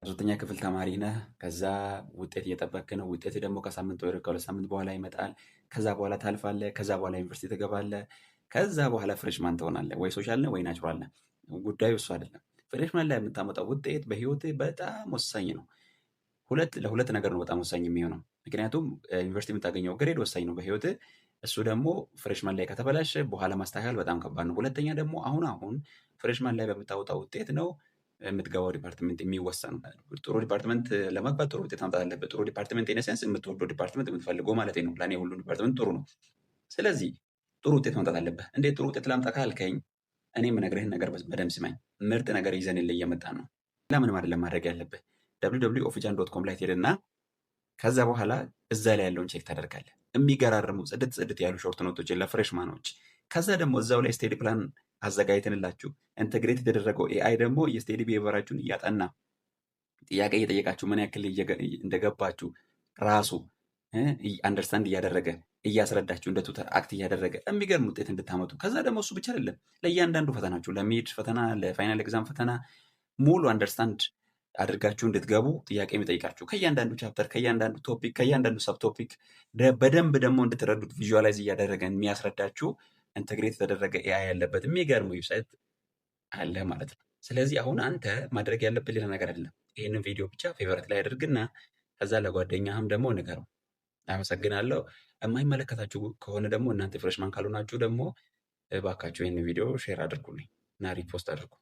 ሶስተኛ ክፍል ተማሪ ነህ። ከዛ ውጤት እየጠበክ ነው። ውጤት ደግሞ ከሳምንት ወይ ከ2 ሳምንት በኋላ ይመጣል። ከዛ በኋላ ታልፋለህ። ከዛ በኋላ ዩኒቨርሲቲ ትገባለህ። ከዛ በኋላ freshman ትሆናለህ። ወይ social ነህ ወይ natural ነህ። ጉዳዩ እሱ አይደለም። Freshman ላይ የምታመጣው ውጤት በህይወትህ በጣም ወሳኝ ነው። ሁለት ለሁለት ነገር ነው በጣም ወሳኝ የሚሆነው። ምክንያቱም ዩኒቨርሲቲ የምታገኘው grade ወሳኝ ነው በህይወትህ። እሱ ደግሞ freshman ላይ ከተበላሸ በኋላ ማስተካከል በጣም ከባድ ነው። ሁለተኛ ደግሞ አሁን አሁን freshman ላይ በምታወጣው ውጤት ነው የምትገባው department የሚወሰነው። ጥሩ department ለመግባት ጥሩ ውጤት ማምጣት አለብህ። ጥሩ department in a sense የምትወደው department፣ የምትፈልገው ማለት ነው። ለእኔ ሁሉ department ጥሩ ነው። ስለዚህ ጥሩ ውጤት ማምጣት አለብህ። እንዴት ጥሩ ውጤት ላምጣ ካልከኝ እኔ የምነግርህን ነገር በደንብ ስማኝ። ምርጥ ነገር ይዘንልህ እየመጣን ነው። ሌላ ምንም አይደለም ማድረግ ያለብህ፣ www.ofijan.com ላይ ትሄድና ከዛ በኋላ እዛ ላይ ያለውን check ታደርጋለህ። የሚገራርሙ ጽድት ጽድት ያሉ short note ኦችን ለ freshman ኦች፣ ከዛ ደግሞ እዛው ላይ study plan አዘጋጅተንላችሁ integrate የተደረገው AI ደግሞ የ study behavior ኣችሁን እያጠና፣ ጥያቄ እየጠየቃችሁ ምን ያክል እንደገባችሁ ራሱ understand እያደረገ እያስረዳችሁ፣ እንደ tutor act እያደረገ የሚገርም ውጤት እንድታመጡ። ከዛ ደግሞ እሱ ብቻ አይደለም፣ ለእያንዳንዱ ፈተናችሁ፣ ለ mid ፈተና፣ ለ final exam ፈተና ሙሉ understand አድርጋችሁ እንድትገቡ ጥያቄ የሚጠይቃችሁ፣ ከእያንዳንዱ chapter፣ ከእያንዳንዱ topic፣ ከእያንዳንዱ subtopic በደንብ ደግሞ እንድትረዱት visualize እያደረገ የሚያስረዳችሁ integrate የተደረገ AI ያለበት የሚገርም website አለ ማለት ነው። ስለዚህ አሁን አንተ ማድረግ ያለብህ ሌላ ነገር አይደለም። ይህንን ቪዲዮ ብቻ favorite ላይ አድርግና ከዛ ለጓደኛህም ደግሞ ንገረው። አመሰግናለሁ። የማይመለከታችሁ ከሆነ ደግሞ፣ እናንተ freshman ካልሆናችሁ ደግሞ እባካችሁ ይህንን ቪዲዮ share አድርጉልኝ እና repost አድርጉ።